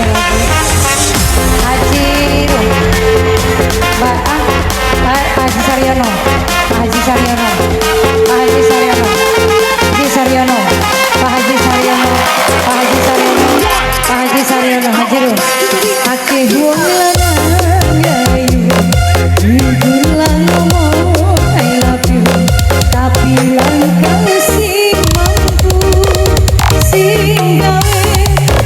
Lagi. Haji Rum. Mbak ah, Pak Haji Saryono. Pak Haji Saryono. Pak Haji Saryono. Haji Saryono. Pak Haji Saryono. Pak Haji Saryono. Pak Haji Saryono. Haji Rum. Akeh wong lanang ayu. Ibu lang ngomong "I love you", tapi langka sing mampu sing gawe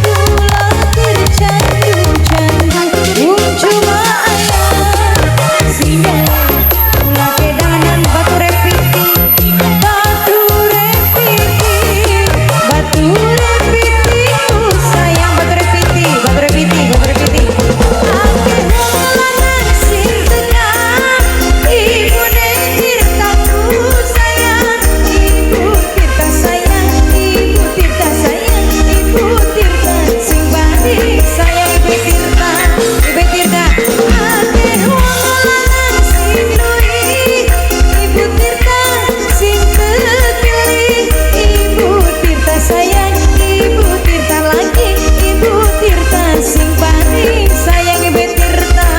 kula tercandu-candu. Mung cuma ayang sing gawe kula kedanan. Bature piti, bature piti, bature piti ku sayang, bature piti, bature piti, bature piti. Akeh wong lanang sing teka, ibune Tirta ku sayang, Ibu Tirta sayang, Ibu Tirta sayang, Ibu Tirta sing paling sayang, Ibu Tirta, Ibu Tirta. Akeh wong lanang sing luwih, Ibu Tirta sing kepilih, Ibu Tirta sayang, Ibu Tirta lagi, Ibu Tirta sing paling sayang, Ibu Tirta.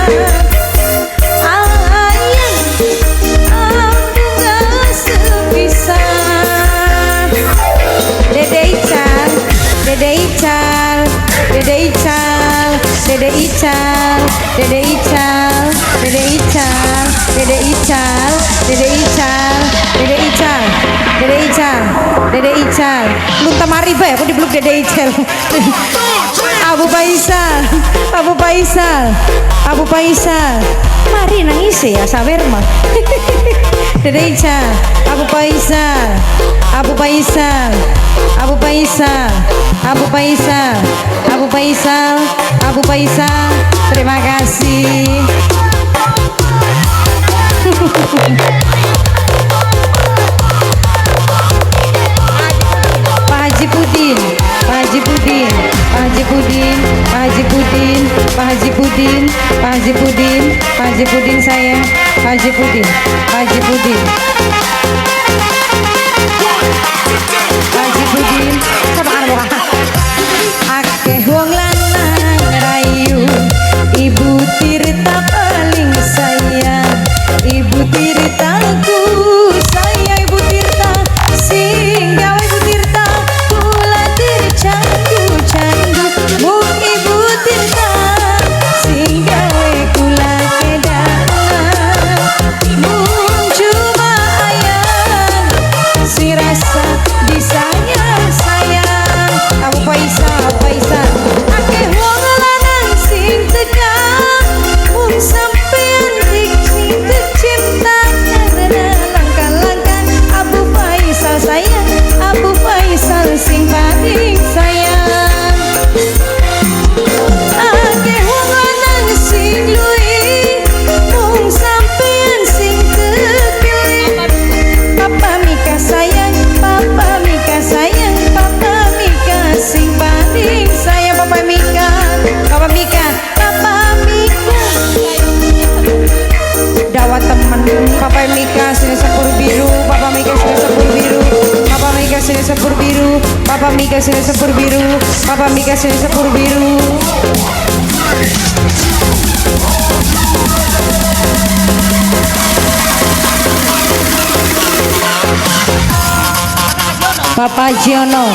Ayang aku gak sepisan. Dede Ical, Dede Ical, Dede Ical, Dede Ical, Dede Ical, Dede Ical, Dede Ical, Dede Ical, Dede Ical, Dede Ical, Dede Ical. Lu tamari bae aku dibeluk Dede Ical. Abu Faisal, Abu Faisal, Abu Faisal. Mari nangis ya, sabar mah. Dede Ical, Abu Faisal, Abu Faisal, Abu Faisal, Abu Faisal, Abu Faisal, Abu Faisal. Terima kasih. Pak Haji Pudin, Pak Haji Pudin, Pak Haji Pudin, Pak Haji Pudin, Pak Haji Pudin, Pak Haji Pudin, Pak Haji Pudin saya, Pak Haji Pudin, Pak Haji Pudin, Pak Haji Pudin, sama kan bukan? Akeh wong lanang rayu, Ibu Tirta paling sayang, Ibu Tirta ku sayang, Ibu Tirta sing gawe Ibu Tirta kula tercandu-candu. Mung Ibu Tirta sing gawe kula kedanan. Mung cuma ayang sing rasa disayang sayang. Abu Faisal, Abu Faisal. Akeh wong lanang sing teka, mung sampean sing tercinta karena langkah-langkah. Abu Faisal sayang, Abu Faisal sing paling sayang. Akeh wong lanang sing luwih, mung sampean sing kepilih. Papa Mika sayang, Papa Mika sayang, Papa Mika sing paling sayang, Papa Mika, Papa Mika, Papa Mika. Dawat temen, Papa Mika sini sepur biru, Papa Mika sini sepur biru, Papa Mika sini sepur biru, Papa Mika sini sepur biru, Papa Mika sini sepur biru. Papa Giono,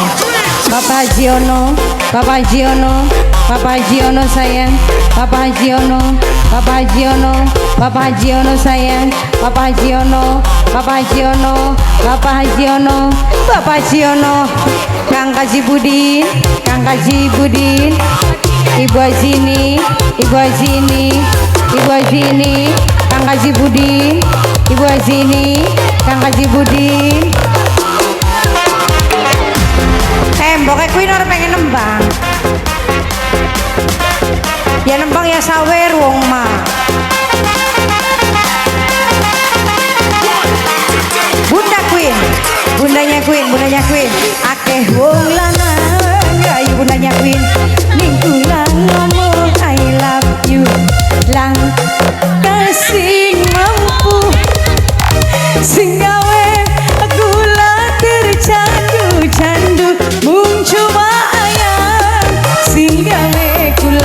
Papa Giono, Papa Giono, Papa Giono sayang, Papa Giono, Papa Giono, Papa Giono sayang, Papa Giono, Papa Giono, Papa Giono, Papa Giono, Kang Kaji Budin, Kang Kaji Budin, Ibu Azini, Ibu Azini, Ibu Azini, Kang Kaji Budin, Ibu Azini, Kang Kaji Budin. Temboknya kuwi ora pengen nembang. Ya nembang ya sawer wong mah. Bunda Queen, bundanya Queen, bundanya Queen. Akeh wong lanang rayu bundanya Queen. Ning kula ngomong "I love you". Lang kasing mampu sing gawe gula tercandu-candu. Mung cuma ayang sing gawe kula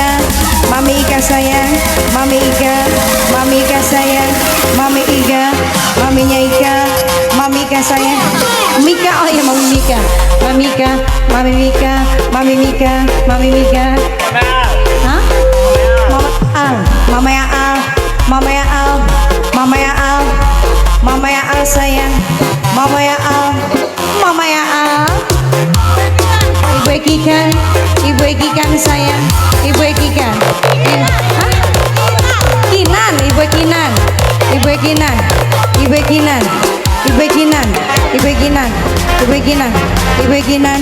Ika, Mami Ika sayang, Mami Ika, Mami Ika sayang, Mami Ika, Maminya Ika, Mami Ika sayang. Mika, oh iya, Mami Mika, Mami Ika, Mami Mika, Mami Mika, Mami Mika. Hah? Mama Al, Mama ya Al, Mama ya Al, Mama ya Al, Mama ya Al sayang, Mama ya Al, Mama ya Al. Ibu Kikan, Ibu Kikan sayang, Ibu Kikan. Hah? Kinan, Ibu Kinan, Ibu Kinan, Ibu Kinan, Ibu Kinan, Ibu Kinan, Ibu Kinan, Ibu Kinan.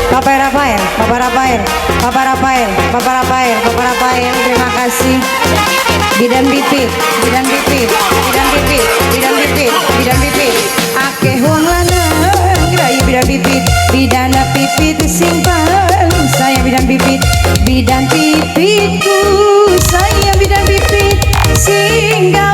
Bapak Rafael, Bapak Rafael, Bapak Rafael, Bapak Rafael, Bapak Rafael, terima kasih. Bidan pipit, bidan pipit, bidan pipit, bidan pipit, bidan pipit. Akeh wong lanang ngrayu bidan pipit, bidan pipit sing paling sayang bidan pipit, bidan pipitku sayang bidan pipit sing.